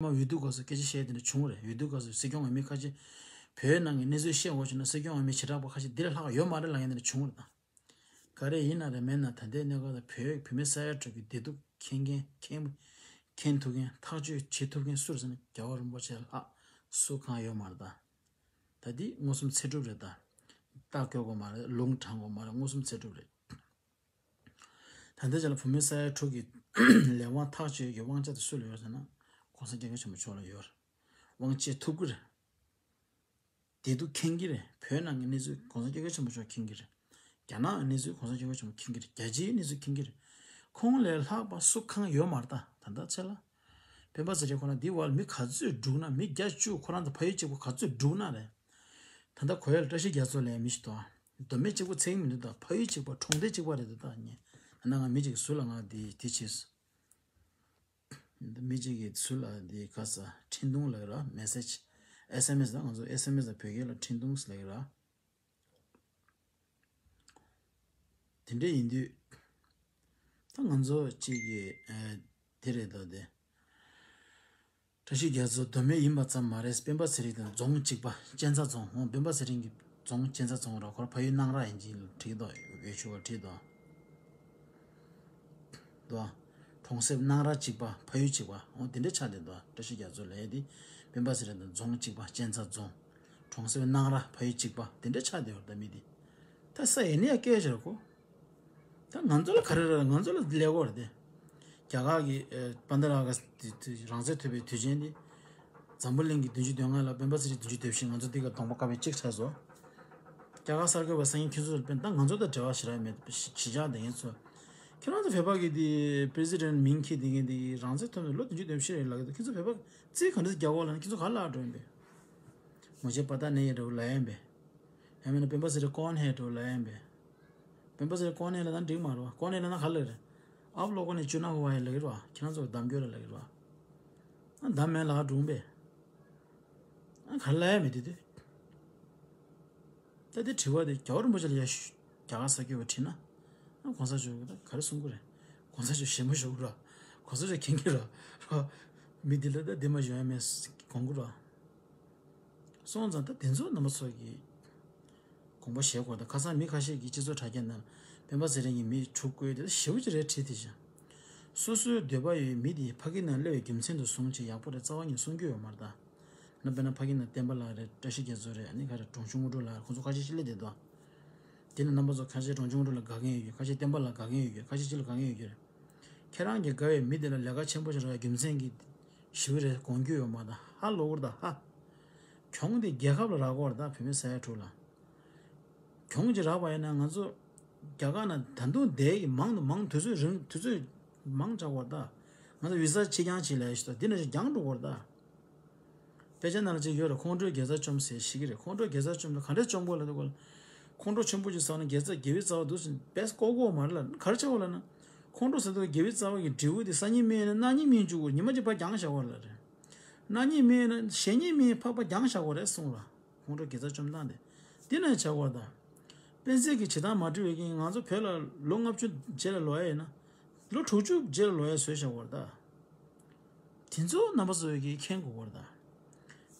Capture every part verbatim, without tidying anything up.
མ་འོས་བསྡུ་སྐབས་སུ་སྐད་ཆ་བཤད་དེ་འདྲ་བྱུང་རེད། འོས་བསྡུ་སྐབས་སུ་སྲིད་སྐྱོང་འོས་མི་ཁ་ཤས་བོད་ནང་གི་གནས་ཚུལ་བཤད་དགོས་བྱུང་ན་སྲིད་སྐྱོང་འོས་མི་བྱེ་བྲག་པ་ཁ་ཤས་འདི་ལས་ལྷག་ཡོད་མ་རེད་ལབ་མཁན་དེ་འདྲ་བྱུང་རེད་ད། ག་རེ་ཡིན་ན་རེད་མེད་ན་ད་ལྟའི་གནས་སྐབས་ལ་བོད་བོད་མི་ས་ཡ་དྲུག་གི་བདེ་སྡུག་མཁྱེན་མཁན་མཁྱེན་མཁྱེན་ཐུབ་མཁན་ཐག་གཅོད་བྱེད་ཐུབ་མཁན་སུ་རེད་ཟེར་ན་རྒྱལ་བ་རིན་པོ་ཆེ་ལྷག་སུ་གང་ཡོད་མ་རེད་ད། ད་འདི་མངོན་སུམ་ཚད་གྲུབ་རེད་ད། རྟ་བསྐྱོར་དགོས་མ་རེད། ལུང་དྲངས་དགོས་མ་རེད། མངོན་སུམ་ཚད་གྲུབ་རེད། ད་ལྟའི་ཆ་ལ་བོད་མི་ས་ཡ་དྲུག་གི་ལས་དབང་ཐག་གཅོད་ཀྱི་དབང་ཆ་དེ་སུ་ལ་ཡོད་ཟེར་ན་གོང་ས་སྐྱབས་མགོན་ཆེན་པོ་མཆོག་ལ་ཡོད་རེད། དབང་བྱེད་ཐུབ་ཀྱི་རེད། བདེ་སྡུག་མཁྱེན་གྱི་རེད། བོད་ནང་གི་གནས་ཚུལ་གོང་ས་སྐྱབས་མགོན་ཆེན་པོ་མཆོག་མཁྱེན་གྱི་རེད། རྒྱ་ནག་གི་གནས་ཚུལ་གོང་ས་སྐྱབས་མགོན་ཆེན་པོ་མཁྱེན་གྱི་རེད། རྒྱལ་སྤྱིའི་གནས་ཚུལ་མཁྱེན་གྱི་རེད། ཁོང་ལས་ལྷག་པ་སུ་གང་ཡོད་མ་རེད་ད། ད་ལྟ་ཆ་ལ། སྤེན་པ་ཚེ་རིང་ཁོ་རང་འདི་བར་མི་ག་ཚོད་སྒྲུག་ན་མི་བརྒྱ་བཅུ་ཁོ་རང་ཚོ་ཕ་ཡུལ་གཅིག་པ་ག་ཚོད་སྒྲུག་ན་རེད། ད་ལྟ་གོ་ཡ་ལ་བཀྲ་ཤིས་རྒྱ་མཚོ་ལབ་མི་ཞིག་འདུག་ཨ། མདོ་སྨད་གཅིག་པ་ཚད་མི་འདུག་ད་ཕ་ཡུལ་གཅིག་པ་གྲོང་སྡེ་གཅིག་པ་རེད་འདུག་ད་ངས་ད་ང་མི་གཅིག་གིས་ཟུར་ལ་ང་འདི་དེ་བྱས་སོང་། མི་གཅིག་གིས་ཟུར་ལ་འདི་ག་ས་འཕྲིན་ཐུང་ལབ་ཀྱི་ར་མེ་སེ་ཇི་ཨེས་ཨེམ་ཨེས་ད་ང་ཚོ་ཨེས་ཨེམ་ཨེས་ལ་བོད་སྐད་ལ་འཕྲིན་ཐུང་ལབ་ཀྱི་ར། དེ་འདྲ་ཡིན་དུས། ད་ང་ཚོ་གཅིག་གིས་ཨ། དེ་རེད་དོ་དེ། བཀྲ་ཤིས་རྒྱ་མཚོ་མདོ་སྨད་ཡིན་པ་ཙམ་མ་རེད། སྤེན་པ་ཚེ་རིང་དང་རྫོང་གཅིག་པ་གཅན་ཚ་རྫོང་། འོ་སྤེན་པ་ཚེ་རིང་གི་རྫོང་གཅན་ཚ་རྫོང་ར་ཁོ་ར་ཕ་ཡུལ་སྣང་ར་ཡིན་གྱི་བྲིས་དོ་འོས་ཤུ་བ་བྲིས་དོ། དོ། གྲོང་གསེབ་སྣང་ར་གཅིག་པ་ཕ་ཡུལ་གཅིག་པ་འོ་དེ་འདྲ་ཆགས་བསྡད་དོ། བཀྲ་ཤིས་རྒྱ་མཚོ་ལབ་ཡས་དེ་སྤེན་པ་ཚེ་རིང་དང་རྫོང་གཅིག་པ་གཅན་ཚ་རྫོང་། གྲོང་གསེབ་སྣང་ར་ཕ་ཡུལ་གཅིག་པ་དེ་འདྲ་ཆགས་བསྡད་ཡོད་རེད་ད་མི་དེ། ད་ས་ཡིན་ན་ཡང་སྐད་ཆ་རེད་ཁོ། ད་ང་ཚོ་ལ་ག་རེ་རེད། ང་ཚོ་ལ་ལས་སྒོ་རེད་དེ། རྒྱ་གར་གྱི་ཨ་པན་དྷ་ར་ག་ས་དེ་དེ་རང་བཙན་ཐོབ་པའི་དུས་ཆེན་དེ། འཛམ་བུ་གླིང་གི་བདུན་ཅུ་དོན་ལྔ་ལ་སྤེན་པ་ཚེ་རིང་བདུན་ཅུ་དོན་བཞི། ང་ཚོ་འདི་ག་གདོང་པ་དཀར་པོའི་གཅིག་ཆགས་སོང་། རྒྱ་གར་གསར་འགོད་པ་སང་ཉིན་ཁྱེད་ཚོ་ལ་སྤེན་ད་ང་ཚོ་དང་འབྲེལ་བ་ཞེ་དྲག་མེད་པ་ཞི་ཞི་འཇགས་བསྡད་མཁན་ཚོ། ཁྱེད་རང་ཚོ་བོད་པ་གི་དེ་པི་རེ་སི་ཌེན་ཊི་མིང་འཁྱེར་བསྡད་མཁན་དེ་རང་བཙན་ཐོབ་ནས་ལོ་བདུན་ཅུ་དོན་བཞི་རེད་ལབ་ཀྱི་འདུག་ཁྱེད་ཚོ་བོད་པ་རྩིས་ག་འདྲ་རྒྱག་གོ་ལབ་ན་ཁྱེད་ཚོ་ག་ལ་འགྲོ་ཡིན་པས། मुझे पता नहीं है འདྲ་བོ་ལབ་ཡིན་པས། ཡང་མིན་ན་སྤེན་པ་ཚེ་རིང་གོན་ཧེ་འདྲ་བོ་ལབ་ཡིན་པས། སྤེན་པ་ཚེ་རིང་གོན་ཧེ་ལབ་ན་འགྲིག་མ་རེད་བ། གོན་ཧེ་ལབ་ན་ག་ལ་རེད། आप लोगों ने चुना हुआ है ལབ་ཀྱི་རེད་བ། ཁྱེད་རང་ཚོ་གདམ་རྒྱུ་རེད་ལབ་ཀྱི་རེད་བ། ཨ་གདམ་མེད་ལབ་སྒྲུང་པས། ཨ་ག་ལ་ཡ་མེད་དེ་དུས། ད་དེ་དྲི་བ་དེ་རྒྱལ་བ་རིན་པོ་ཆེ་ལ་ཡ་ཞུ་རྒྱ་གར་ས་སྐྱོ་བ་དྲིས་ན། ཨ་གོང་ས་མཆོག་གིས་ད་ག་རེ་གསུང་གི་རེད། གོང་ས་མཆོག་ཞེ་མོ་ཞུ་གི་ར། གོང་ས་མཆོག་མཁྱེན་གི་ར། ར། མི་འདི་ལ་ད་འདི་མ་ཞུ་ཡ་མེད་དགོངས་གི་ར། སོང་ཙང་ད་དེ་ཚོ་རྣམ་པ་ཚོ་གིས་དགོངས་པ་བཞེས་དགོས། ད་ཁ་སང་མི་ཁ་ཤས་ཀྱིས་སྤྱི་ཚོགས་དྲ་རྒྱ་ནང་སྤེན་པ་ཚེ་རིང་གི་མི་དྲུག་བཀོད་དེ་ཞེ་པོ་ཅིག་རེད་བྲིས་དེ་བཞིན། སོ་སོའི་འདོད་པ་ཡོད་མི་དེ་ཕ་གི་ནང་སླེབས་པའི་རྒྱུ་མཚན་དུ་བཟུང་བྱས་ཡག་པོ་རེད་རྩ་བ་ཉིད་གསུང་རྒྱུ་ཡོད་མ་རེད་ད། ན་དཔེར་ན་ཕ་གི་ནང་བསྟན་པ་ལགས་རེད། བཀྲ་ཤིས་རྒྱ་མཚོ་རེད། ཨ་ནི་ག་རེ་འབྲོང་ཆུང་དངོས་གྲུབ་ལགས་ཁོང་ཚོ་ཁ་ཤས་ཅིག་སླེབས་བསྡད་འདུག་དེ་ནི་རྣམ་པ་ཚོ་ཁ་ཤས་འབྲོང་ཆུང་དངོས་གྲུབ་ལ་དགའ་མཁན་ཡོད་རྒྱུ། ཁ་ཤས་བསྟན་པ་ལ་དགའ་མཁན་ཡོད་རྒྱུ། ཁ་ཤས་ཅིག་ལ་དགའ་མཁན་ཡོད་རྒྱུ་རེད། ཁྱེད་རང་གིས་དགའ་བའི་མི་དེ་ལ་ལས་ཀ་ཆེན་པོ་ཞིག་རག་རྒྱུ་མཚན་གྱི་ཞུ་རེད་དགོངས་རྒྱུ་ཡོད་མ་རེད་ད། ཧ་ལོ་གོར་ད་ཧ། གྱོང་དེ་རྒྱལ་ཁབ་ལ་རག་གོ་རེད་ད་བོད་མི་ས་ཡ་དྲུག་ལ། གྱོང་ཅིག་རག་པ་ཡིན་ན་ང་ཚོ་རྒྱ་གར་ནང་ད་དུང་འདས་ཀྱི་མང་དུ་མང་དུས་ཚོད་རིང་དུས་ཚོད་མང་ཆགས་པ་རེད་ད། ང་ཚོ་བི་ས་ཕྱིར་འགྱངས་བྱེད་ལས་ཞིག་ད་འདི་ནང་བཞིན་འགྱངས་འགྲོ་གོ་རེད་ད། དཔེ་ཆ་ནང་ལ་ཅིག་ཡོད་རེད། ཁོང་ཁྲོའི་དགེ་རྩ་བཅོམ་ཟེར་ཞིག་གི་རེད། ཁོང་ཁྲོའི་དགེ་རྩ་བཅོམ་ན་ག་འདྲས་བཅོམ་དགོས་ལབ་དུས་ཁོང་ཁྲོ་ཆེན་པོ་ཅིག་ཟ་ན་དགེ་རྩ་དགེ་བའི་རྩ་བ་འདུག་ཟེར་བེས་བཀོག་གོ་མ་རེད་ལ་ག་རེ་བྱ་བ་ལབ་ན། ཁོང་ཁྲོ་ཟ་དུས་དགེ་བའི་རྩ་བ་གི་འབྲས་བུ་དེ་སང་ཉིན་སྨིན་ན་གནངས་ཉིན་སྨིན་བཅུག་གོ་ཉི་མ་གཅིག་ཕར་འགྱངས་བཞག་གོ་ལབ་རེད། གནངས་ཉིན་སྨིན་ན་གཞེས་ཉིན་སྨིན་ཕར་ཕར་འགྱངས་བཞག་གོ་རེད་གསུངས་ལ། ཁོང་ཁྲོ་དགེ་རྩ་བཅོམ་སྟངས་དེ། འདི་ནས་བྱ་བ་དང་། སྤེན་ཚེ་གིས་བྱེད་སྟངས་མ་འགྲིག་པའི་རྐྱེན་ང་ཚོ་བོད་ལ་ལོ་ལྔ་བཅུ་རྗེས་ལ་ལོག་ཡ་ཡིན་ན། ལོ་དྲུག་ཅུ་རྗེས་ལ་ལོག་ཡ་བཟོས་བཞག་པ་རེད་ད། དེ་ཚོ་རྣམ་པ་ཚོ་གིས་མཁྱེན་དགོས་པ་རེད་ད།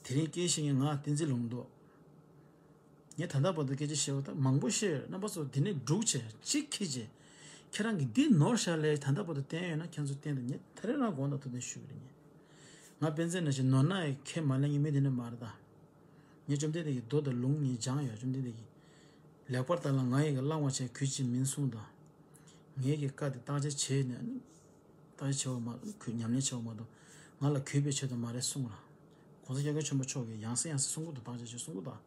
དེ་རིང་སྐད་བཤད་མཁན་ང་བསྟན་འཛིན་ལུང་རྟོགས། ངས་ད་ལྟ་བར་དུ་སྐད་ཆ་བཤད་པ་ད་མང་པོ་བཤད་ཡོད། རྣམ་པ་ཚོ་འདི་ནས་སྒྲུག་བྱས་གཅིག་ཁྱེར་བྱས། ཁྱེད་རང་གིས་འདི་ནོར་བཞག་ལས་ད་ལྟ་བར་དུ་བསྟན་ཡོད་ན་ཁྱེད་ཚོ་བསྟན་དང་ངས་ད་རེས་རང་དགོངས་དག་ཐུགས་བདེན་ཞུ་གི་རེད་ངས། ང་སྤེན་ཚེ་ནང་བཞིན་ནོར་ན་ཡང་ཁས་མ་ལེན་མཁན་མི་དེ་འདྲ་མ་རེད་ད། ངས་བཅོམ་ལྡན་འདས་ཀྱི་མདོ་དང་ལུང་ངས་སྦྱངས་ཡོད། བཅོམ་ལྡན་འདས་ཀྱིས། ལེགས་པར་བརྟགས་ལ་ང་ཡི་གི་བླང་བར་བྱ་གུས་ཀྱིས་མིན་གསུངས་དང་། ངེད་ཀྱི་བཀའ་དེ་བརྟག་དཔྱད་བྱས་ནས་བརྟག་དཔྱད་བྱས་པ་མ་གུས་ཉམས་ལེན་བྱས་པ་མ་གཏོགས་ང་ལ་གུས་པའི་ཆེད་དུ་མ་རེད་གསུངས་ལ། གོང་ས་སྐྱབས་མགོན་ཆེན་པོ་མཆོག་གིས་ཡང་སེ་ཡང་སེ་གསུང་གི་འདུག་བརྟག་དཔྱད་བྱས་གསུང་གི་འདུག་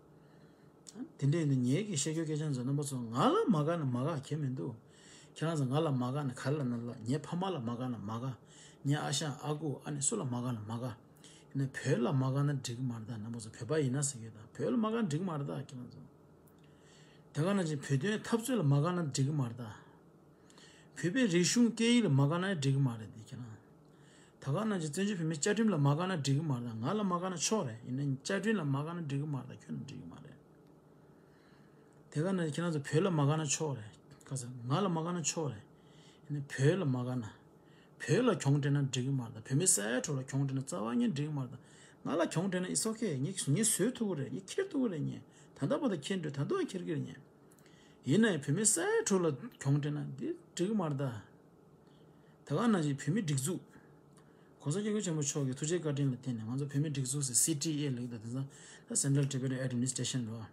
དེ་འདྲ་ཡིན་དུས་ངེད་ཀྱི་བཤད་རྒྱུ་སྐད་ཆ་ཚོ་རྣམ་པ་ཚོ་ང་ལ་མ་དགའ་ན་མ་དགའ་གལ་མི་འདུག་ཁྱེད་རང་ཚོ་ང་ལ་མ་དགའ་ན་ག་རེ་ལབ་ན་ལབ། ངའི་ཕ་མ་ལ་མ་དགའ་ན་མ་དགའ། ངའི་ཨ་ཞང་ཨ་ཁུ་ཨ་ནེ་སུ་ལ་མ་དགའ་ན་མ་དགའ། ཡིན་ན་བོད་ལ་མ་དགའ་ན་འགྲིག་གི་མ་རེད་ད། རྣམ་པ་ཚོ་བོད་པ་ཡིན་ན་ཟེར་གྱི་ད་བོད་ལ་མ་དགའ་ན་འགྲིག་གི་མ་རེད་ད་ཁྱེད་རང་ཚོ། དེ་ག་ནང་བཞིན་བོད་དོན་འཐབ་རྩོད་ལ་མ་དགའ་ན་འགྲིག་གི་མ་རེད་ད། བོད་པའི་རིག་གཞུང་སྐད་ཡིག་ལ་མ་དགའ་ན་འགྲིག་གི་མ་རེད་དེ་ཁྱེད་རང་། ད་ག་ནང་བཞིན་བཙན་བྱོལ་བོད་མིའི་བཅའ་ཁྲིམས་ལ་མ་དགའ་ན་འགྲིག་གི་མ་རེད་ད། ང་ལ་མ་དགའ་ན་ཆོག་རེད། ཡིན་ན་བཅའ་ཁྲིམས་ལ་མ་དགའ་ན་འགྲིག་གི་མ་རེད་ད། ཁྱོད་ལ་འགྲིག་གི་མ་རེད། དེ་ག་ནང་བཞིན་ཁྱེད་རང་ཚོ་བོད་ལ་མ་དགའ་ན་ཆོག་རེད། ག་ས་ང་ལ་མ་དགའ་ན་ཆོག་རེད། ཡིན་ན་བོད་ལ་མ་དགའ་ན། བོད་ལ་གྱོང་སྤྲད་ན་འགྲིག་གི་མ་རེད་ད། བོད་མི་ས་ཡ་དྲུག་ལ་གྱོང་སྤྲད་ན་རྩ་བ་ཉིད་འགྲིག་གི་མ་རེད་ད། ང་ལ་གྱོང་སྤྲད་ན་it's okay། ངས་ངས་བཟོད་ཐུབ་ཀྱི་རེད། ངས་འཁྱེར་ཐུབ་ཀྱི་རེད། ངས་ད་ལྟ་བར་དུ་འཁྱེར་འདོད། ད་ལྟ་འཁྱེར་གྱི་རེད། ངས་ཡིན་ན་ཡང་བོད་མི་ས་ཡ་དྲུག་ལ་གྱོང་སྤྲད་ན་འདི་འགྲིག་གི་མ་རེད་ད། ད་ག་ནང་བཞིན་བོད་མི་སྒྲིག་འཛུགས། གོང་ས་སྐྱབས་མགོན་ཆེན་པོ་མཆོག་གི་ཐུགས་རྗེ་བཀའ་དྲིན་ལ་བརྟེན་ནས་ང་ཚོ་བོད་མི་སྒྲིག་འཛུགས་ཟེར་སི་ཊི་ཨེ་ལབ་ཀྱི་འདུག་དེང་སང་ད་Central Tibetan Administration རེད་བ།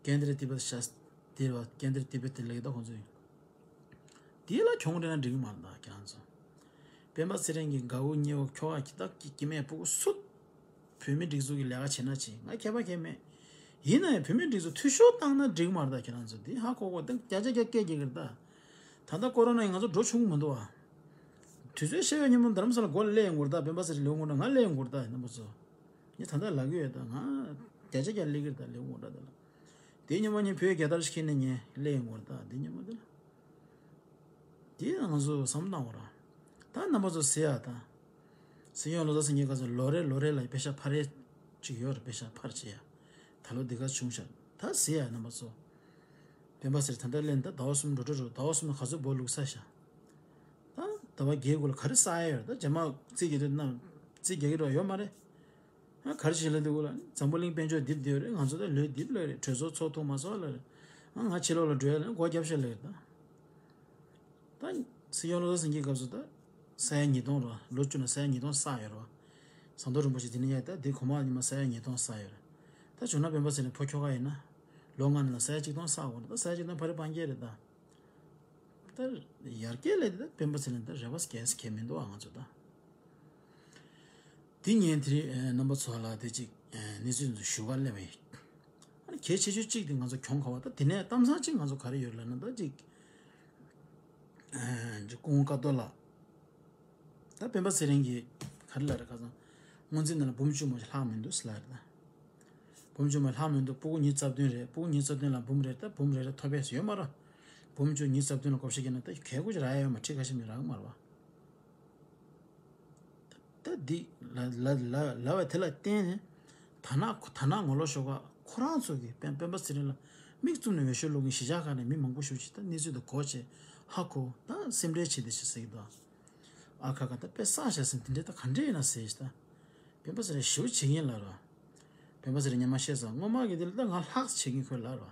Kendriya Tibet Shas དེ་རེད་བ། Kendriya Tibet དེ་ལབ་ཀྱི་འདུག་ཁོང་ཚོས། དེ་ལ་གྱོང་སྤྲད་ན་འགྲིག་གི་མ་རེད་ད་ཁྱེད་རང་ཚོ། སྤེན་པ་ཚེ་རིང་གི་དགའ་བོ་ཉེ་བོ་ཁྱོ་ག་གི་ད་སྐྱེ་དམན་སྤུ་གུ་སུ། བོད་མི་སྒྲིག་འཛུགས་ཀྱི་ལས་ཀ་བྱེད་ན་བྱེད། ང་ཁྱད་པར་གང་ཡང་མེད། ཡིན་ན་ཡང་བོད་མི་སྒྲིག་འཛུགས་འཐུས་ཤོར་བཏང་ན་འགྲིག་གི་མ་རེད་ད་ཁྱེད་རང་ཚོ། དེ་ཧ་གོ་གོ། དེ་བརྒྱ་ཆ་བརྒྱ་སྐད་རྒྱག་གི་རེད་ད། ད་ལྟ་ཀོ་རོ་ན་ཡིས་ང་ཚོ་འགྲོ་ཆོག་གི་མི་འདུག་ཨ། དུས་ཚོད་བཤད་ཡོད་སྙམ་མོ་རྡ་རམ་ས་ལ་སྒོ་ལ་སླེབས་ཡོང་གི་རེད་ད། སྤེན་པ་ཚེ་རིང་ལོས་ཡོང་གི་རེད་ད། ང་སླེབས་ཡོང་གི་རེད་ད་རྣམ་པ་ཚོ། ངས་ད་ལྟ་ལབ་ཀྱི་ཡོད་ད། ང་བརྒྱ་ཆ་བརྒྱ་སླེབས་ཀྱི་རེད་ད། སླེབས་ཡོང་གི་རེད་ད་ལ། དེ་སྙམ་མོ་ངས་བོད་རྒྱལ་དར་ཞིག་འཁྱེར་ནས་ངས་སླེབས་ཡོང་གི་རེད་ད། དེ་སྙམ་མོ་དེ་ལ། དེ་ང་ཚོ་བསམ་བློ་བཏང་བ་ར། ད་རྣམ་པ་ཚོ་གཟིགས་ཡ་ད། སྲིད་སྐྱོང་བློ་བཟང་སེང་གེ་སྐབས་སུ་ལོ་རེ་ལོ་རེ་ལ་པེ་ཤག་འཕར་ཡས་ཅིག་ཡོད་རེད། པེ་ཤག་འཕར་བྱེད་ཡ། ད་ལོ་འདི་ག་བྱུང་ཤག་ད་གཟིགས་ཡ་རྣམ་པ་ཚོ། སྤེན་པ་ཚེ་རིང་ད་ལྟ་སླེབས་ནས་ད་ཟླ་བ་གསུམ་འགྲོ་འགྲོ་འགྲོ། ཟླ་བ་གསུམ་ལ་ག་ཚོད་སྦོ་ལུག་ས་ཤག་ད་ཟླ་བ་བརྒྱད་དགུ་ལ་ག་རེ་ས་ཡ་ཡོད་རེད། ད་རྗེས་མ་རྩིས་རྒྱག་དུས་ན་རྩིས་རྒྱག་གི་རོགས་ཡོད་མ་རེད། ཨ་ག་རེ་བྱེད་ལབ་དུས་ལ་འཛམ་བུ་གླིང་དཔལ་འབྱོར་རྡིབ་བསྡད་ཡོད་རེད། ང་ཚོ་ད་ལོས་རྡིབ་ལོས་རེད། གྲོས་ཚོགས་ཚོགས་ཐུབ་མ་སོང་ལབ་རེད། ཨ་ང་ཕྱི་ལོགས་ལ་འགྲོ་ཡ་ལ་སྒོ་རྒྱབ་ཤག་ལབ་རེད་ད། ད་སྲིད་སྐྱོང་བློ་བཟང་སེང་གེ་སྐབས་སུ་ད་ས་ཡ་ཉིས་སྟོང་རེད་བ། ལོ་བཅུ་ནང་ས་ཡ་ཉིས་སྟོང་བསགས་ཡོད་རེད་བ། ཟམ་གདོང་རིན་པོ་ཆེ་དེ་ནས་ཡར་ད་དེ་གོང་མ་ཉི་མ་ས་ཡ་ཉིས་སྟོང་བསགས་ཡོད་རེད། ད་བྱུང་ན་སྤེན་པ་ཚེ་རིང་ཕོ་ཁྱོ་ག་ཡིན་ན་ལོ་ལྔ་ནང་ལ་ས་ཡ་གཅིག་སྟོང་བསགས་དགོས་རེད། ད་ས་ཡ་གཅིག་སྟོང་འཕར་རེ་སྤང་རྒྱལ་རེད་ད། ད་ཡར་རྒྱས་ལས་དེ་ད་སྤེན་པ་ཚེ་རིང་ད་རེ་བ་སྐྱེས་སྐྱེས་མི་འདུག་ཨ་ང་ཚོ་ད། དེ་ཉན་དེ་རིང་རྣམ་པ་ཚོ་ལ་དེ་གཅིག་གནས་ཚུལ་ཚོ་ཞུ་ག་སླེབས་པ་ཡིན། ཨ་ནི་གལ་ཆེ་ཤོས་གཅིག་དེ་ང་ཚོ་གྱོང་ཁ་བ་ད་དེ་ནས་གཏམ་བཟང་གཅིག་ང་ཚོ་ག་རེ་ཡོད་ལབ་ན་ད་གཅིག་སྐུ་ངོ་ཀ་ཏོ་ལགས། ད་སྤེན་པ་ཚེ་རིང་གིས་ག་རེ་ལབ་རེད་ཁ་སང་། སྔོན་རྩིས་ནང་ལ་འབུམ་བཅུ་མོ་ཞིག་ལྷག་མི་འདུག་ཟེར་ལབ་རེད་ད། འབུམ་བཅུ་མོ་ལྷག་མི་འདུག་སྤུ་གུ་ཉི་ཤུ་རྩ་བདུན་རེད། སྤུ་གུ་ཉི་ཤུ་རྩ་བདུན་ལ་འབུམ་རེ་ད་འབུམ་རེ་རེ་ཐོབ་པས་ཡོད་མ་རེད། འབུམ་བཅུ་ཉི་ཤུ་རྩ་བདུན་ལ་བགོ་བཤའ་རྒྱག་ན་ད་གལ་དགོས་ཀྱི་རག་ཡ་ཡོད་མ། ཁྲི་ཁ་ཤས་མི་རག་གི་མ་རེད་བ། ད་འདི་ལ་ལ་ལ་ལ་བ་དེ་ལ་བརྟེན་ནས་ད་ནག་ད་ནག་ངོ་ལོག་ཤོག་ཁག་ཁོ་རང་ཚོ་གིས་སྤེན་སྤེན་པ་ཚེ་རིང་ལ་མིག་བཙུམ་ནས་འོས་ཤོག་བླུག་མཁན་གཞིས་ཆགས་ཁག་ནས་མི་མང་པོ་ཞེ་ཅིག་ད་གནས་ཚུལ་དེ་གོ་བྱས་ཧ་གོ། ད་སེམས་ཁྲལ་བྱས་ཏེ་ཞེས་ཟེར་གྱི་འདུག་ཨ་ཁ་ཁ་ད་དཔེ་བསགས་བཞག་ཟིན་དེ་འདྲས་ད་ག་འདྲས་ཡིན་ན་ཟེར་ཞིག་ད། སྤེན་པ་ཚེ་རིང་ཞེ་པོ་བྱེད་མཁན་ལ་ར། སྤེན་པ་ཚེ་རིང་སྔོན་མ་བཤད་ས་སྔོན་མ་གི་དེ་ལ་ད་ང་ལྷག་བྱེད་མཁན་ཁོས་ལ་ར།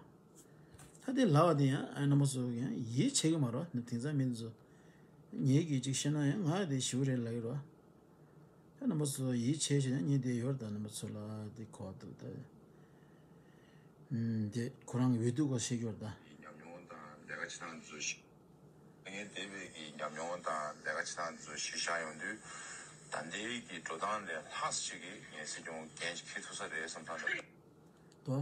ད་དེ་ལབ་པ་དེ་ཡང་ཨ་རྣམ་པ་ཚོ་ཡང་ཡིད་ཆེས་ཀྱི་མ་རེད་བ། དེང་སང་མི་ཚོ་ངེད་ཀྱིས་ཅིག་བཤད་ན་ཡང་ང་དེ་ཞེ་པོ་རེད་ལབ་ཀྱི་རེད་བ། ད་རྣམ་པ་ཚོ་ཡིད་ཆེས་བྱས་ན་ངས་དེ་ཡོད་རེད། ད་རྣམ་པ་ཚོ་ལ་དེ་གོ་འདུག་ད། ཨུམ། དེ་ཁོ་རང་གི་འོས་བསྡུ་སྐོར་བཤད་ཀྱི་ཡོད་རེད་ད། ཉམས་མྱོང་དང་ལས་ཀ་བྱེད་སྟངས་ཚོ་ཤེས། ངས་འདས་པའི་གི་ཉམས་མྱོང་དང་ལས་ཀ་བྱེད་སྟངས་ཚོ་གཞི་བཞག་ཡོང་དུས། ད་ལྟའི་གི་འགྲོ་སྟངས་ལས་ལྷག་ཅིག་གི་ངས་སྲིད་སྐྱོང་འགན་ཞིག་འཁྱེར་ཐུབ་ས་རེད་བསམ་བསམ་འདུག་དོ།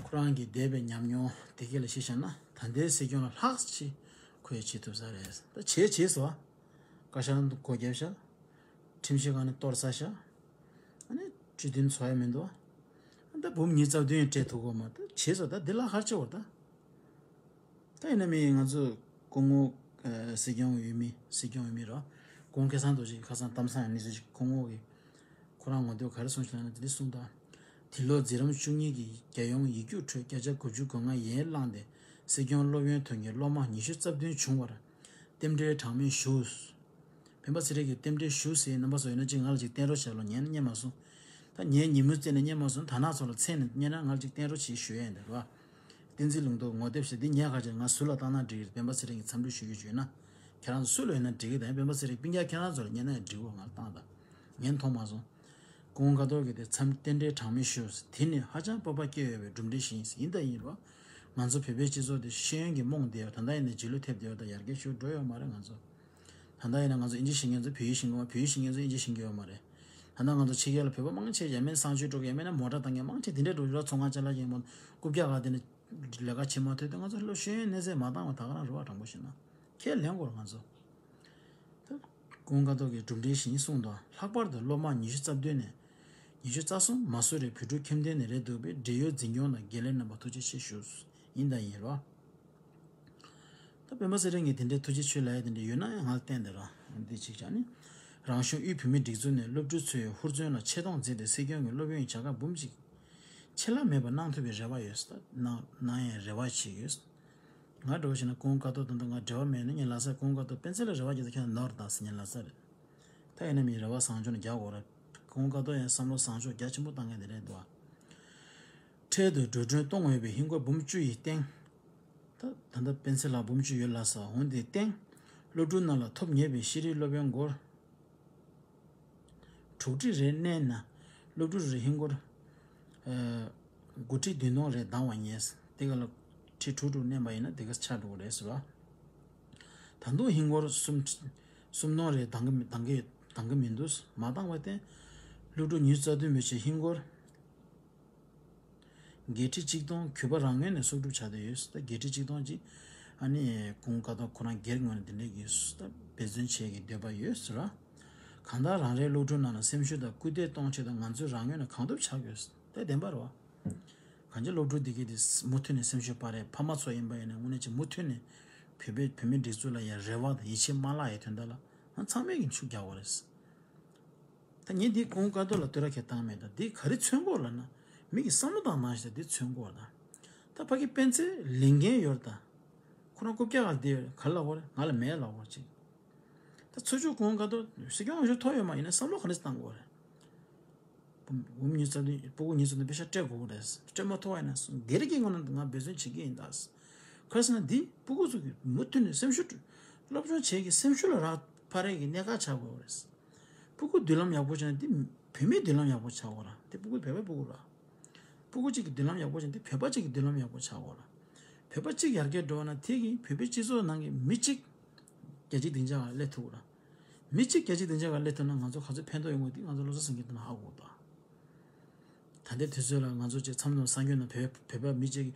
ཁོ་རང་གི་འདས་པའི་ཉམས་མྱོང་དེ་ག་ལ་གཞི་བཞག་ན་ད་ལྟའི་སྲིད་སྐྱོང་ལ་ལྷག་ཅིག་ཁོས་བྱེད་ཐུབ་ས་རེད། ད་བྱས་བྱས་སོ། བཀའ་ཤག་ནང་དུ་སྒོ་བརྒྱབ་ཤག་ཁྲིམས་ཞིབ་ཁང་ནས་གཏོར་ཚར་ཤག་ཨ་ནི་གྲོས་མཐུན་བཟོ་ཡ་མི་འདུག་ཨ་ད་འབུམ་ཉི་ཤུ་རྩ་བདུན་སྤྲད་ཐུབ་གོ་མ། ད་བྱས་སོ། ད་འདི་ལ་ཧར་ཆེ་བར་ད། ད་ཡིན་ན་མིན་ང་ཚོ་སྐུ་ངོ་ཨ་སྲིད་སྐྱོང་འོས་མི་སྲིད་སྐྱོང་འོས་མི་ར། སྐུ་ངོ་སྐལ་བཟང་རྡོ་རྗེ་ཁ་སང་གཏམ་བཟང་ཡང་གནས་ཚུལ་ཞིག་སྐུ་ངོ་གིས་ཁོ་རང་ངོ་དེབ་ག་རེ་གསུངས་ཤག་ལབ་ན་དེ་འདྲ་གསུངས་དང་། འདི་ལོ་འཛིན་རིམ་བཅུ་གཉིས་ཀྱི་རྒྱལ་ཡོངས་ཡིག་རྒྱུགས་ཁྲོད་བརྒྱ་ཆ་དགུ་བཅུ་གོ་ལྔ་ཡན་བླངས་ཏེ་སྲིད་སྐྱོང་སློབ་ཡོན་ཐོན་མཁན་སློབ་མ་ཉི་ཤུ་རྩ་བདུན་བྱུང་བར་རྟེན་འབྲེལ་གྲངས་མེད་ཞུ། སྤེན་པ་ཚེ་རིང་གིས་རྟེན་འབྲེལ་ཞུ་ཟེར། རྣམ་པ་ཚོ་ཡོད་ན་ཅིག་ང་ལ་ཅིག་བསྟན་རོགས་བྱས་ལོ། ངས་ནི་རྙེད་མ་སོང་། ད་ངས་ཉིན་མོ་བཙལ་ནས་རྙེད་མ་སོང་། ད་ནག་ཚོ་ལ་མཚན་ནས་རྙེད་ན་ང་ལ་ཅིག་བསྟན་རོགས་བྱེད་ཞུ་ཡས་འདུག་ར། བསྟན་འཛིན་ལུང་རྟོགས་ངོ་དེབ་ཞེས་འདི་ངས་ག་ཅིག་ང་ཟུར་ལ་བཏང་ན་འགྲིག་གི་རེད། སྤེན་པ་ཚེ་རིང་གི་འཚམས་འདྲི་ཞུ་རྒྱུ་བྱུང་ན། ཁྱེད་རང་ཚོ་སུ་ལ་ཡོད་ན་འགྲིག་གི། ད་སྤེན་པ་ཚེ་རིང་སྤུན་ཀྱག་ཁྱེད་རང་ཚོ་ལ་རྙེད་ན་ཡང་འགྲིག་གོ། ང་ལ་བཏང་དང་། ངས་མཐོང་མ་སོང་། སྐུ་ངོ་ཀ་ཏོར་གྱིས་དེ་མཚམས་རྟེན་འབྲེལ་གྲངས་མེད་ཞུ། དེ་ནི་ཧ་ཅང་སྤོབས་པ་སྐྱེ་འོས་པའི་གྲུབ་འབྲས་ཤིག་ཡིན། ཡིན་དང་ཡིན་རོགས། ང་ཚོ་བོད་པའི་སྤྱི་ཚོགས་འདི་ཤེས་ཡོན་གྱིས་རྨོངས་བསྡད་ཡོད། ད་ལྟ་ཡིན་ན་རྗེས་ལུས་ཐེབས་བསྡད་ཡོད། ད་ཡར་རྒྱས་ཤུགས་འགྲོ་ཡོད་མ་རེད་ང་ཚོ། ད་ལྟ་ཡིན་ན་ང་ཚོ་ཨིན་ཇི་ཤེས་མཁན་ཚོ་བོད་ཡིག་ཤེས་མཁན་བ། བོད་ཡིག་ཤེས་མཁན་ཚོ་ཨིན་ཇི་ཤེས་མཁན་ཡོད་མ་རེད། ད་ལྟ་ང་ཚོ་ཕྱི་རྒྱལ་ལ་བོད་པ་མང་ཆེ་ཡང་མིན་གསང་སྤྱོད་འགྲོ་མཁན་ཡང་མིན་ན་མོ་ཊ་བཏང་མཁན་མང་ཆེ་དེ་འདྲས་འགྲོ་ཡོད་ར། ཚོང་ཁང་ཅ་ལག་གི་མོ་རྐུབ་བཀྱག་ག་དེ་ནས་ལས་ཀ་བྱེད་མ་ཐུབ་དུས་ང་ཚོ་ལོ་ཤེས་ཡོན་གནས་ཚད་མ་བཏང་བ་ད་ག་རང་རེད་བ། དྲང་པོ་བཤད་ན་ཁས་ལེན་དགོས་རེད་ང་ཚོ། ད་སྐུ་ངོ་ཀ་ཏོ་གིས་གྲུབ་འབྲས་བཞིན་གསུངས་དང་། ལྷག་པར་དུ་སློབ་མ་ཉི་ཤུ་རྩ་བདུན་ནས་ཉི་ཤུ་རྩ་གསུམ་མ་སུ་རི་བོད་ཕྲུག་ཁྱིམ་སྡེ་ནས་རེད་འདུག་པས། འབྲེལ་ཡོད་འཛིན་སྐྱོང་དང་དགེ་ལས་རྣམ་པ་ཐུགས་རྗེ་ཆེ་ཞུ། ཡིན་དང་ཡིན་རོགས། ད་སྤེན་པ་ཚེ་རིང་གིས་དེ་འདྲའི་ཐུགས་རྗེ་ཆེ་ལབ་ཡ་དེ་འདྲ་ཡོད་ན་ཡང་ང་ལ་བསྟན་དེ་ར། འདི་གཅིག་བྱས་ནི། རང་གཞུང་དབུས་བོད་མིའི་སྒྲིག་འཛུགས་ནས་སློབ་ཕྲུག་ཚོའི་ཧུར་བརྩོན་ལ་ཆེ་མཐོང་མཛད་དེ་སྲིད་སྐྱོང་གི་སློབ་ཡོན་བྱ་དགའ་འབུམ་གཅིག་ཆད་ལྷག་མེད་པར་གནང་ཐུབ་པའི་རེ་བ་ཡོད། གནང་གནང་ཡའི་རེ་བ་བྱེད་ཡོད། ང་འདྲ་བོ་བྱས་ན་སྐུ་ངོ་ཀ་ཏོ་དང་དུ་ང་འབྲེལ་བ་མེད་ན། ངས་ལྷ་སར་སྐུ་ངོ་ཀ་ཏོ་སྤེན་ཚེ་ལ་རེ་བ་རྒྱག་ད་ཁྱེད་ནོར་དང་ཟེར། ངས་ལྷ་སར་རེད། ད་ཡིན་ན་མི་རེ་བ་བཟང་ཕྱོགས་ནས་རྒྱག་དགོས་རེད། སྐུ་ངོ་ཀ་ཏོ་ཡང་བསམ་བློ་བཟང་ཕྱོགས་རྒྱ་ཆེན་པོ་བཏང་མཁན་དེ་རེད་འདུག་ཨ། འཕྲལ་དུ་འགྲོ་གྲོན་གཏོང་འོས་པའི་ཧིན་སྒོར་འབུམ་བཅུ་ཡི་སྟེང་། ད་ད་ལྟ་སྤེན་ཚེ་ལགས་འབུམ་བཅུ་ཡོད་ལབ་སོང་། འོན་ཏེ་སྟེང་། སློབ་ཕྲུག་རྣམས་ལ་ཐོབ་ངེས་པའི་ཤེས་རིག་སློབ་ཡོན་སྒོར་དྲུག་ཁྲི་རེ་བསྣན་ན། སློབ་ཕྲུག་རེར་ཧིན་སྒོར་ཨ་དགུ་ཁྲི་བདུན་སྟོང་རེ་འདང་བ་ཉེས། དེ་ག་ལ་ཁྲི་དྲུག་དྲུག་བསྣན་པ་ཡིན་ན་དེ་ག་ཆགས་འགྲོ་གི་རེད་ཟེར་བ། ད་དུང་ཧིན་སྒོར་གསུམ་གསུམ་སྟོང་རེ་འདང་གི་མི་འདང་གི་འདང་གི་མི་འདུག་མ་འདང་བ་བརྟེན། སློབ་ཕྲུག་ཉི་ཤུ་རྩ་བདུན་མི་བྱེད་ཧིན་སྒོར་བརྒྱད་ཁྲི་གཅིག་སྟོང་གུས་པ་རང་ངོས་ནས་གསོག་སྒྲུབ་བྱ་འདོད་ཡོད། ད་བརྒྱད་ཁྲི་གཅིག་སྟོང་ཅིག་ཨ་ནི་སྐུ་ངོ་ཀ་ཏོ་ཁོ་རང་སྒེར་ངོས་ནས་དེ་འདྲས་ཀྱི་ད་འབད་བརྩོན་བྱེད་ཀྱི་འདོད་པ་ཡོད་ཟེར་ར། གང་ལྟར་རང་རེའི་སློབ་ཕྲུག་རྣམས་ལ་སེམས་ཤུགས་དང་སྐུལ་འདེད་གཏོང་ཆེད་དུ་ང་ཚོས་རང་ངོས་ནས་གང་ཐུབ་བྱ་དགོས། ད་བདེན་པ་རེད་བ། གང་ཅི་སློབ་ཕྲུག་འདི་གས་དེ་མུ་མཐུད་ནས་སེམས་ཤུགས་སྤར་རེད། ཕ་མ་ཚོ་ཡིན་པ་ཡིན་ན་དངོས་གནས་ཅིག་མུ་མཐུད་ནས་བོད་པའི་བོད་མིའི་སྒྲིག་འཛུགས་ལ་ཡང་རེ་བ་དང་ཡིད་ཆེས་མ་བརླག་ཡའི་དོན་དག་ལ་ང་ཚང་མས་ཀྱི་ཤུགས་རྒྱག་དགོས་རེད། ད་ངས་འདི་སྐུ་ངོ་ཀ་ཏོ་ལ་བསྟོད་ར་གས་བཏང་མེད། ད་འདི་ག་རེ་མཚོན་གོ་ལབ་ན། མི་གི་བསམ་བློ་བཏང་ནང་བཞིན་འདི་མཚོན་གོ་ད། ད་ཕ་གི་སྤེན་ཚེ་ལས་འགན་ཡོད་རེད་ད། ཁོ་རང་རྐུབ་བཀྱག་ག་འདི་ཡོད་རེད། ག་རེ་ལབ་དགོས་རེད། ང་ལ་མེད་ལབ་དགོས་རེད་ཅིག་ད་ཚུར་ཕྱོགས་སྐུ་ངོ་ཀ་ཏོ་སྲིད་སྐྱོང་འོས་ཤོག་ཐོབ་ཡོད་མ་ཡིན་ན་བསམ་བློ་ག་འདྲ་ཞིག་བཏང་དགོས་རེད། འབུམ་ཉི་ཤུ་རྩ་བདུན་སྤུ་གུ་ཉི་ཤུ་རྩ་བདུན་པེ་ཤག་སྤྲད་དགོས་རེད། སྤྲད་མ་ཐུབ་པ་ཡིན་ན་སྒེར་གྱི་ངོས་ནས་ང་འབད་བརྩོན་བྱེད་ཀྱི་ཡིན་ད། ག་རེ་ཟེར་ན་འདི་སྤུ་གུ་ཚོ་གི་མུ་མཐུད་ནས་སེམས་ཤུགས་སློབ་སྦྱོང་བྱེད་ཀྱི་སེམས་ཤུགས་ལ་རག་ཕ་རེ་གི་གནད་འགག་ཆགས་དགོས་རེད། སྤུ་གུ་མདུན་ལམ་ཡག་པོ་བྱས་ན་འདི་བོད་མིའི་མདུན་ལམ་ཡག་པོ་ཆགས་དགོས་ར། འདི་སྤུ་གུ་བོད་པའི་སྤུ་གུ་ར། སྤུ་གུ་གཅིག་གི་མདུན་ལམ་ཡག་པོ་བྱས་ན་འདི་བོད་པ་གཅིག་གི་མདུན་ལམ་ཡག་པོ་ཆགས་དགོས་ར། བོད་པ་གཅིག་ཡར་རྒྱས་འགྲོ་བ་ན་དེ་གིས་བོད་པའི་སྤྱི་ཚོགས་ནང་གི་མི་གཅིག་རྒྱལ་སྤྱིའི་སྡིངས་ཆ་ལ་སླེབས་ཐུབ་ར། མི་གཅིག་རྒྱལ་སྤྱིའི་སྡིངས་ཆ་ལ་སླེབས་ཐུབ་ན་ང་ཚོ་ག་ཚོད་ཕན་ཐོགས་ཡོང་གི་འདུག་ང་ཚོ་བློ་བཟང་སེང་གེ་དེ་ན་ཧ་གོ་ད། ད་ལྟའི་དུས་ཚོད་ལ་ང་ཚོ་ཅིག་མཚམས་མཚམས་གསར་འགྱུར་ནང་བོད་བོད་པ་མི་གཅིག་གིས་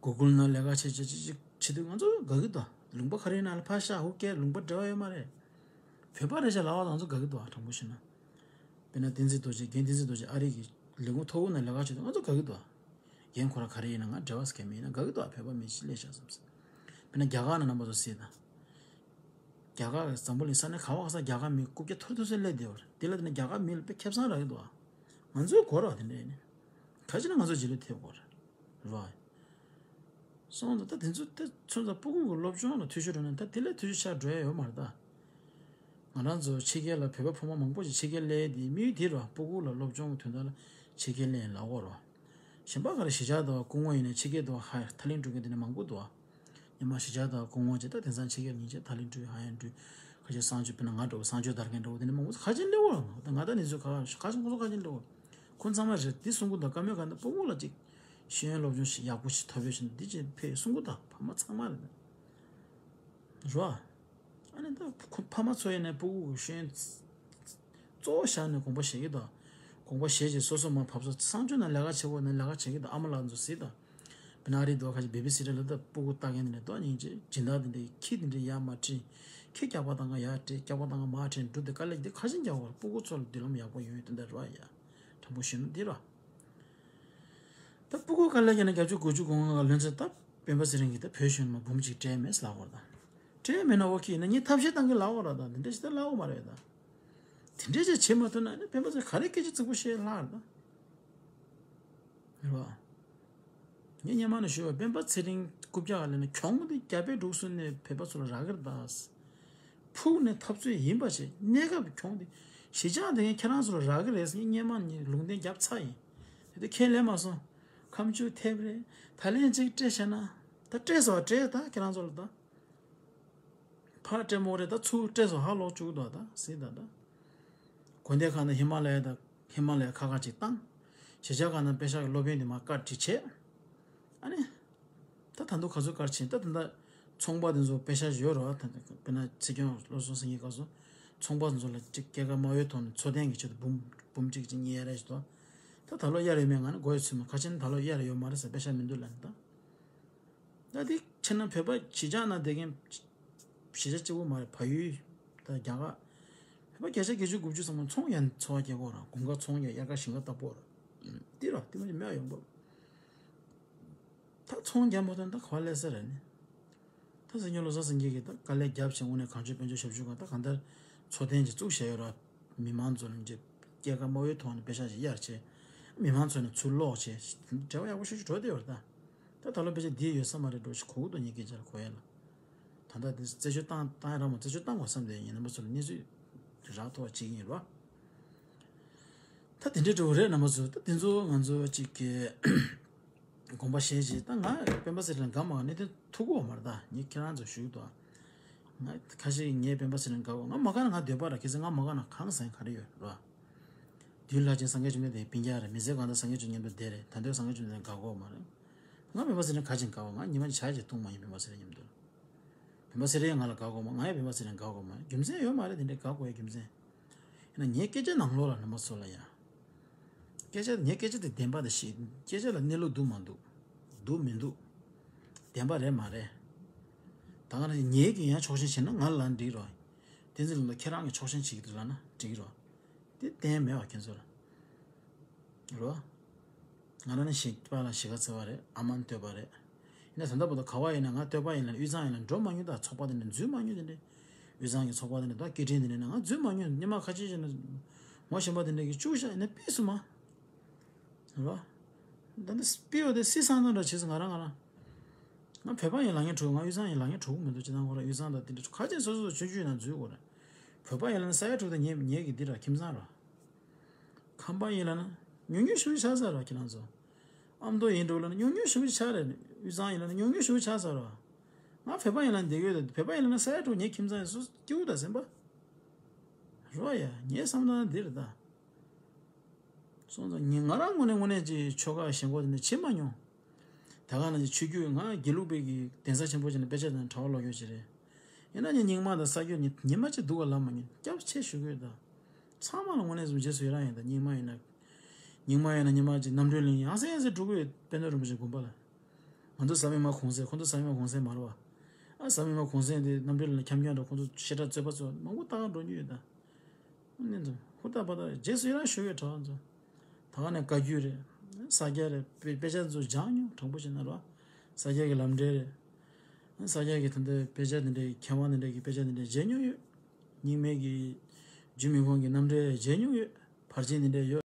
གུ་གུལ་ནང་ལས་ཀ་བྱེད་བྱེད་བྱེད་བྱེད་དུས་ང་ཚོ་དགའ་གི་འདུག་ལུང་པ་ག་རེ་ཡིན་ན་ལ་ཕར་བཞག་ཧུ་ཀེར་ལུང་པ་འབྲེལ་བ་ཡོད་མ་རེད། བོད་པ་རེད་ཤག་ལབ་པ་ང་ཚོ་དགའ་གི་འདུག་དྲང་པོ་བཤད་ན། དཔེར་ན་བསྟན་འཛིན་རྡོ་རྗེ། རྒན་བསྟན་འཛིན་རྡོ་རྗེ་ཨ་རི་གི་ལས་ཁུངས་མཐོ་པོ་ནང་ལས་ཀ་བྱེད་དུས་ང་ཚོ་དགའ་གི་འདུག་རྒན་ཁོ་རང་ག་རེ་ཡིན་ན་ང་འབྲེལ་བ་ཟེར་མཁན་མི་ཡིན་ན་དགའ་གི་འདུག་བོད་པ་མི་གཅིག་སླེབས་ཤག་བསམ་སོང་། དཔེར་ན་རྒྱ་གར་ནང་རྣམ་པ་ཚོ་གཟིགས་དང་། རྒྱ་གར་འཛམ་བུ་གླིང་ས་གནས་ག་བ་ག་ས་རྒྱ་གར་མི་རྐུབ་བཀྱག་འཐོར་འཐོར་སེ་སླེབས་བསྡད་པ་རེད། དེ་ལ་དེ་ནས་རྒྱ་གར་མི་ལ་དཔེ་ཁེ་བཟང་རག་གི་འདུག་ཨ། ང་ཚོའི་གོ་ར་དེ་འདྲ་ཡིན་ནས། ག་ཅི་ན་ང་ཚོ་རྗེས་ལུས་ཐེབས་དགོས་རེད། རེད་བ། སོང་ཙང་ད་དེ་ཚོ་དེ་ཚོ་ད་སྤུ་གུ་གི་སློབ་སྦྱོང་ལ་འཐུས་ཤོར་འགྲོ་ན་ད་དེ་ལས་འཐུས་ཤོར་ཆགས་འགྲོ་ཡ་ཡོད་མ་རེད་ད། ང་རང་ཚོ་ཕྱི་རྒྱལ་ལ་བོད་པ་ཕོ་མོ་མང་པོ་ཞིག་ཕྱི་རྒྱལ་སླེབས་དེ་དམིགས་ཡུལ་དེ་རེད་བ། སྤུ་གུ་ལ་སློབ་སྦྱོང་གི་དོན་དག་ལ་ཕྱི་རྒྱལ་སླེབས་ཡིན་ལབ་ཀྱི་ཡོད་རེད་བ། གཞན་པ་ག་རེ་གཞིས་ཆགས་དང་སྐུ་ངོ་ཡིན་ནའི་ཕྱི་རྒྱལ་དུ་ཧ་ཐ་ལན་འགྲོ་མཁན་དེ་འདྲ་མང་པོ་འདུག་བ། ཉི་མ་གཞིས་ཆགས་དང་སྐུ་ངོ་བྱས་ད་དེང་སང་ཕྱི་རྒྱལ་ཉིན་བྱས་ཐ་ལན་འགྲོ་ཧ་ཡང་འགྲོ། ཁ་ཤས་གསང་སྤྱོད་དཔེར་ན་ང་འདྲ་བོ་གསང་སྤྱོད་དར་མཁན་འདྲ་བོ་དེ་འདྲ་མང་པོ་ཁ་ཆེན་སླེབས་ཡོད་རེད། ད་ང་ད་ནི་ཚོ་ག་ཁ་ཆེན་ཁོང་ཚོ་ཁ་ཆེན་སླེབས་ཡོད་རེད། ཁོང་ཚང་མ་རེད་འདི་གསུང་གི་འདུག་བཀའ་མོལ་ག་འདི་སྤུ་གུ་ལ་ཅིག་ཤེས་ཡོན་སློབ་སྦྱོང་ཞིག་ཡག་པོ་ཞིག་ཐོབ་ཡོད་ཞིག་འདི་ཅིག་ཕེབས་གསུང་གི་འདུག་ཕ་མ་ཚང་མ་རེད་ད། རེད་བ། ཨ་ནི་ད་ཁོ་ཕ་མ་ཚོ་ཡིན་ནའི་སྤུ་གུ་གི་ཤེས་ཡོན་གཙོ་བོ་བཞག་ནས་དགོངས་པ་བཞེས་ཀྱི་འདུག་དགོངས་པ་བཞེས་རྗེས་སོ་སོ་མར་ཕབ་ས་གསང་སྤྱོད་ནང་ལས་ཀ་བྱེད་དགོས་ན་ལས་ཀ་བྱེད་ཀྱི་འདུག་ཨ་མ་ལགས་ཚོ་གཟིགས་དང་། དཔེར་ན་ཨ་རི་འདུག་ཁ་ཅིག་བེ་བི་སི་ཊར་ལ་ད་སྤུ་གུ་ལྟ་མཁན་དེ་འདྲ་འདུག་སྙིང་རྗེ་སྦྱིན་བདག་དེ་འདྲས་ཁྱི་དེ་འདྲས་ཡར་མར་ཁྲིད། ཁྱི་སྐྱག་པ་བཏང་ག་ཡར་ཁྲིད། སྐྱག་པ་བཏང་ག་མར་ཁྲིད་འགྲོ་དེ་དཀའ་ལས་འདི་ཁ་ཆེན་རྒྱག་དགོས་རེད། སྤུ་གུ་ཚོ་ལ་མདུན་ལམ་ཡག་པོ་ཡོང་ཡོད་དེ་འདྲ་རེད་བ་ཡ། དྲང་པོ་བཤད་ན་འདི་རེད། ད་སྤུ་གུ་དཀའ་ལས་བརྒྱབ་ན་བརྒྱད་ཅུ་དགུ་བཅུ་གོ་ལྔ་ལོན་ཚེ་ད་སྤེན་པ་ཚེ་རིང་གིས་ད་བོད་གཞུང་ལ་འབུམ་གཅིག་སྤྲད་མེད་ལབ་དགོས་རེད་ད། སྤྲད་མེད་ན་ཨོ་ཁེ་ཡིན་ན་ངས་ཐབས་ཤེས་བཏང་གི་ལབ་དགོས་རེད་ད། དེ་འདྲ་ཞིག་ད་ལབ་དགོས་མ་རེད་ད། དེ་འདྲ་ཞིག་བྱེད་མ་ཐུབ་ན་ནི་སྤེན་པ་ཚེ་ག་རེ་སྐད་ཆ་རྫིག་པོ་བཤད་ལབ་རེད་ད། རེད་བ། ངས་སྔོན་མ་ནས་ཞུས་པ་སྤེན་པ་ཚེ་རིང་རྐུབ་བཀྱག་ལ་ནི་གྱོང་དེ་རྒྱ་བལ་འབྲུག་གསུམ་ནས་བོད་པ་ཚོ་ལ་རག་གི་རེད་ད། ཕུགས་ནས་འཐབ་རྩོད་ཡིན་པ་བྱས་གནས་སྐབས་གྱོང་དེ་གཞིས་ཆགས་དེ་ངས་ཁྱེད་རང་ཚོ་ལ་རག་གི་རེད་ཟེར་ངས་སྔོན་མ་ནས་ལུང་བསྟན་བརྒྱབ་ཚར་ཡིན། དེ་དུས་ཁས་ལེན་མ་སོང་། ཁ་མཆུ་ཐེབས་རེད། ད་ལན་གཅིག་སྤྲད་བྱས་ན། ད་སྤྲད་སོང་སྤྲད་ད་ཁྱེད་རང་ཚོ་ལ་ད། ཕར་སྤྲད་མོ་རེད་ད་ཚུར་སྤྲད་སོང་ཧ་ལོག་བཅུག་འདུག་ད་སྲིད་ད་ད། དགོན་སྡེ་ཁག་ནང་ཧི་མ་ལ་ཡ་དང་ཧི་མ་ལ་ཡ་ཁག་ཁག་ཅིག་བཏང་། གཞིས་ཆགས་ཁག་ནང་པེ་ཤག་གི་སློབ་དཔོན་དེ་མར་བཀར་ཁྲིད་བྱས། ཨ་ནི། ད་ད་དུང་ག་ཚོད་བཀར་ཕྱིན་ད་ད་ད་ཚོང་པ་དེ་ཚོ་པེ་ཤག་ཡོད་རེད་བ། ད་དཔེར་ན་སྲིད་སྐྱོང་བློ་བཟང་སེང་གེ་སྐབས་སུ་ཚོང་པ་དེ་ཚོ་ལ་ཅིག་སྐྱེད་ཀ་དམའ་བའི་ཐོག་ནས་འཚོ་རྟེན་གྱི་ཆེད་དུ་འབུམ་འབུམ་གཅིག་ཅིག་གཉིས་གཡར་ཡ་ཞིག་འདུག་ད་ད་ལོ་གཡར་ཡོད་མེད་ང་ནི་མགོ་ཡི་ཚོད་མ་ཁ་ཆེ་ན་ད་ལོ་གཡར་ཡོད་མ་རེད་ཟེར་པེ་ཤག་མི་འདུག་ལབ་ནས་ད། ད་དེ་ཕྱིན་ན་བོད་པ་གཞིས་ཆགས་ནང་བསྡད་མཁན་གཞིས་ཆགས་གཅིག་པོ་མ་རེད། བལ་ཡུལ་དང་རྒྱ་གར་བོད་པ་བརྒྱ་ཆ་བརྒྱད་ཅུ་དགུ་བཅུ་ཚང་མ་ཚོང་ཡང་འཚོ་བ་སྐྱེལ་གོ་ར། དགུན་ཁ་ཚོང་རྒྱག་དབྱར་ཁ་ཞིང་ཁ་བཏབ་གོ་ར། འདི་ར་དེ་མ་གཞི་མེད་ཡོང་འབབ། ད་ཚོང་རྒྱག་མ་ཐུབ་ན་ད་ག་པར་སླེབས་ས་རེད་ནི། ད་སྲིད་སྐྱོང་བློ་བཟང་སེང་གེ་གིས་ད་དཀའ་ལས་བརྒྱབ་བྱས་དངོས་གནས་གངས་ལྗོངས་དཔལ་འབྱོར་ཞབས་ཞུ་ཁང་ད་གང་ལྟར་འཚོ་རྟེན་གྱི་བཙུགས་བཞག་ཡོད་ར། མི་མང་ཚོ་ལ་འཇེབ་སྐྱེད་ཀ་དམའ་བོའི་ཐོག་ནས་པེ་ཤག་ཅིག་གཡར་བྱས། མི་མང་ཚོ་ནས་ཚུར་སློག་བྱས། འབྲེལ་བ་ཡག་པོ་ཞེ་ཅིག་འགྲོ་བསྡད་ཡོད་རེད་ད། ད་ད་ལོ་དཔེ་ཆ་འདི་ཡོད་ས་མ་རེད་འགྲོ་ཞིག་གོ་གི་འདུག་ངའི་སྐད་ཆ་ལ་གོ་ཡ་ལ། ད་ལྟ་འདི་རྩད་གཅོད་བཏང་བཏང་ཡ་རག་མ་རྩད་གཅོད་བཏང་དགོས་བསམ་བསྡད་ཡིན། རྣམ་པ་ཚོ་ལ་གནས་ཚུལ་རག་ཐུབ་པ་བྱེད་ཀྱི་ཡིན་རོ། ད་དེ་འདྲའི་འགྲོ་གི་རེད། རྣམ་པ་ཚོ་ད་དེ་ཚོ་ང་ཚོ་གཅིག་གི་དགོངས་པ་བཞེས་བྱས། ད་ང་སྤེན་པ་ཚེ་རིང་དགའ་མ་དགའ་གནད་དོན་ཐུག་གོ་མ་རེད། ད་ངས་ཁྱེད་རང་ཚོ་ཞུ་གི་འདུག་ང་ཁ་ཤས་ངས་སྤེན་པ་ཚེ་རིང་དགའ་གོ། ང་མ་དགའ་ན་ང་འདོད་པ་ར། གལ་སྲིད་ང་མ་དགའ་ན་གང་ཟེར་ག་རེ་ཡོད་རོ། དུས་ལྷག་ཅན་སངས་རྒྱས་བཅོམ་ལྡན་འདས་སྤུན་ཀྱག་རེད། མི་ཚེ་གང་ལྟར་སངས་རྒྱས་བཅོམ་མཉམ་དུ་བསྡད་རེད། ད་དུང་སངས་རྒྱས་བཅོམ་ལྡན་འདས་དགའ་གོ་མ་རེད། ང་སྤེན་པ་ཚེ་རིང་ག་ཅིག་དགའ་བ། ང་ཉི་མ་ཆ་ཅིག་འཐུང་མ་ཡིན་སྤེན་པ་ཚེ་རིང་མཉམ་དུ། སྤེན་པ་ཚེ་རིང་ང་ལ་དགའ་གོ་མ། ང་ཡང་སྤེན་པ་ཚེ་རིང་དགའ་གོ་མ། རྒྱུ་མཚན་ཡོད་མ་རེད། དེ་འདྲའི་དགའ་དགོས་ཡ་རྒྱུ་མཚན། ཡིན་ན་ངའི་སྐད་ཆ་ནང་ལོགས་ལ་རྣམ་པ་ཚོ་ལ་ཡ། སྐད་ཆ་ངའི་སྐད་ཆ་དེ་བདེན་པ་དེ་ཤེས། སྐད་ཆ་ལ་གནས་ལུགས་འདུག་མ་འདུག་འདུག་མི་འདུག་བདེན་པ་རེད་མ་རེད། ད་ག་ནང་བཞིན་ངེད་ཀྱིས་ཡང་ཕྱོགས་ཞེན་བྱས་ན་ང་ལ་འགྲིག་རོ། བསྟན་འཛིན་ལགས་ཁྱེད་རང་གིས་ཕྱོགས་ཞེན་བྱེད་ཀྱི་འདུག་ལབ་ན་འགྲིག་རོ། དེ་གཏན་མེད་པ་ཁྱེད་ཚོ་ལ། རོ། ང་རང་ནི་གཞས་པ་ལ་གཞིས་ཀ་རྩེ་བ་རེད། ཨ་མ་སྟོད་པ་རེད། ཡིན་ན་ད་ལྟ་བར་དུ་ག་བ་ཡིན་ན་ང་སྟོད་པ་ཡིན་ལ་དབུས་གཙང་ཡིན་ལ་འགྲོ་མ་མྱོང་། ད་ཚོགས་པ་དེ་འདྲ་འཛུལ་མ་མྱོང་། དེ་འདྲ་དབུས་གཙང་གི་ཚོགས་པ་དེ་འདྲ་ད་སྐད་འཕྲིན་དེ་འདྲ་ན་ང་འཛུལ་མ་མྱོང་། ཉི་མ་ཁ་ཅིག་བྱས་ན་ངོ་ཤེས་པ་དེ་འདྲ་གིས་བཅུག་བཞག་ཡིན་ན་ཕུད་སོང་མ། རོ། ད་འདི་སྤི་བ་དེ་སི་སང་ནང་འདྲ་བྱས་སོང་། ང་རང་ང་རང་། ང་བོད་པ་ཡིན་ལབ་མཁན་གྲོགས། ང་དབུས་གཙང་ཡིན་ལབ་མཁན་གྲོགས་མི་འདུག་སྤྱིར་བཏང་ཁོ་རང་དབུས་གཙང་དང་དེ་འདྲ་ཁ་ཅིག་སོ་སོ་ཆུང་ཆུང་ཡིན་ན་འཛུལ་དགོས་རེད། བོད་པ་ཡིན་ལབ་ན་ས་ཡ་དྲུག་དང་ཉེ་ཉེ་གི་འདི་ར་ཁྱིམ་ཚང་ར། ཁམས་པ་ཡིན་ལབ་ན་ཉུང་ཉུང་ཞེ་པོ་ཆགས་ཚར་ར་ཁྱེད་རང་ཚོ། ཨ་མདོ་ཡིན་འགྲོ་ལབ་ན་ཉུང་ཉུང་ཞེ་པོ་ཆགས་རེད། དབུས་གཙང་ཡིན་ལབ་ན་ཉུང་ཉུང་ཞེ་པོ་ཆགས་ཚར་ར། ང་བོད་པ་ཡིན་ལབ་ན་བསྡད་ཡོད་ད། བོད་པ་ཡིན་ལབ་ན་ས་ཡ་དྲུག་ཉེ་ཁྱིམ་ཚང་ཡིན་སོ་སྐྱིད་པོ་ད་ཟིན་པ། རོ་ཡ་ངའི་བསམ་སྟངས་འདི་རེད་ད། སོང་ཙང་ངས་ང་རང་ངོས་ནས་དངོས་གནས་ཀྱི་ཆོལ་ཁ་ཞེན་ཁོག་དེ་འདྲ་བྱེད་མ་མྱོང་། ད་ག་ནང་བཞིན་ཆོས་བརྒྱུད་ང་དགེ་ལུགས་པའི་གི་གདན་ས་ཆེན་པོ་ཅིག་ནས་དཔེ་ཆ་དང་གྲྭ་པ་ལོག་ཡོད་ཅིག་རེད། ཡིན་ན་ངས་རྙིང་མ་དང་ས་བརྒྱུད་ཉི་ཉི་མ་གཅིག་སྡུག་ག་ལབ་མ་མྱོང་། སྐྱབས་ཆེ་ཞུ་གི་ཡོད་ད། ཚང་མ་ལ་དངོས་གནས་སུ་རྗེས་སུ་ཡི་རང་ཡིན་ད། རྙིང་མ་ཡིན་ན། རྙིང་མ་ཡིན་ན་ཉི་མ་གཅིག་རྣམ་གྲོལ་གླིང་ཡང་སེ་ཡང་སེ་འགྲོ་གི་ཡོད། དཔལ་ལྡན་རིན་པོ་ཆེ་དགོན་པ་ལ། ང་ཚོ་ཟབ་མེད་མ་གུང་སེང་། ཁོང་ཚོ་ཟབ་མེད་མ་གུང་སེང་མ་རེད་བ། ཨ་ཟབ་མེད་མ་གུང་སེང་དེ་རྣམ་གྲོལ་གླིང་ལ་འཁྱམ་འཁྱམ་འགྲོ། ཁོང་ཚོ་བཤད་གྲྭ་རྩོད་པ་ཚོ་མང་པོ་ལྟ་ག་འགྲོ་མྱོང་ཡོད་ད། ཨ་ནི་ཚོ་ཧུར་ཐག་པ་ཐག་རྗེས་སུ་ཡི་རང་ཞུ་གི་ཡོད་གྲྭ་པ་ཚོ། ད་ག་ནས་བཀའ་བརྒྱུད་རེད། ས་སྐྱ་རེད། དཔེ་དཔེ་ཆ་ཚོ་སྦྱང་མྱོང་། དྲང་པོ་བཤད་ན་རེད་བ། ས་སྐྱ་གི་ལམ་འབྲས་རེད། ས་སྐྱ་གི་ད་ལྟ་དཔེ་ཆ་དེ་འདྲའི་མཁས་དབང་དེ་འདྲ་གི་དཔེ་ཆ་དེ་འདྲ་མཇལ་མྱོང་ཡོད། རྙིང་མའི་གི་རྒྱུད་སྨིན་ཁང་གི་རྣམ་འགྲེལ་མཇལ་མྱོང་ཡོད། ཕར་ཕྱིན་དེ་འདྲ་ཡོད།